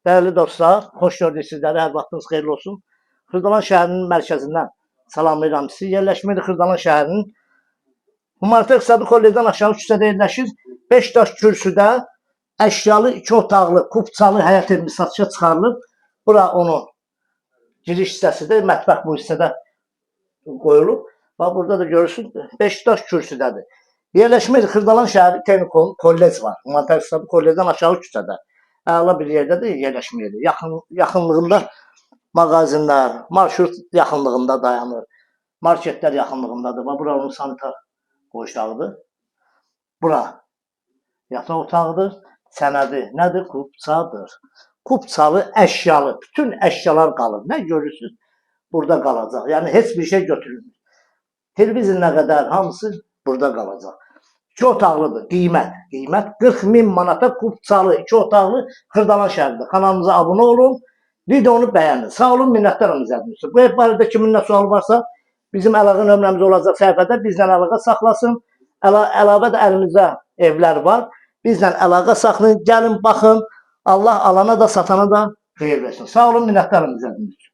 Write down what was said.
Dəyərli dostlar, xoş gördük sizləri. Hər vaxtınız xeyirli olsun. Xırdalan şəhərinin mərkəzindən salamlayıram sizi. Yerləşmə yeri Xırdalan şəhərinin Humanitar İqtisadi Kollecdən aşağı küçədə yerləşir. 5 daş kürsüdə əşyalı, 2 otaqlı, kupçalı həyət evimiz satışa çıxarılıb. Bura onun giriş hissəsidir. Mətbəx bu hissədə qoyulub. Bax burada da görürsünüz 5 daş kürsüdədir. Yerləşmə yeri Xırdalan şəhəri Texnikum Kollec var. Humanitar İqtisadi Kollecdən aşağı küçədə. Əla bir yerdədir yerləşmə yeri. Yaxınlığında mağazinlər, marşrut yaxınlığında dayanır. Marketlər yaxınlığındadır. Bax bura onun sanitar qoşağıdır. Bura yataq otağıdır. Sənədi nədir? Kupçadır. Kupçalı, əşyalı, bütün əşyalar qalır. Nə görürsünüz? Burada qalacaq. Yəni heç bir şey götürülmür. Televizor nə qədər hamısı burada qalacaq. İki otaqlıdır. Qiymət. Qiymət 40 min manata kupçalı, iki otaqlı Xırdalan şəhərində. Kanalımıza abunə olun. Videonu bəyənin. Sağ olun, minnətdaram izlədiyiniz üçün. Bu ev barədə kimin nə sualı varsa bizim əlaqə nömrəmiz olacaq səhifədə. Bizlə əlaqə saxlasın. Əlavə də əlimizdə evlər var. Bizlə əlaqə saxlayın. Gəlin, baxın. Allah alana da satana da xeyir versin. Sağ olun, minnətdaram izlədiyiniz üçün.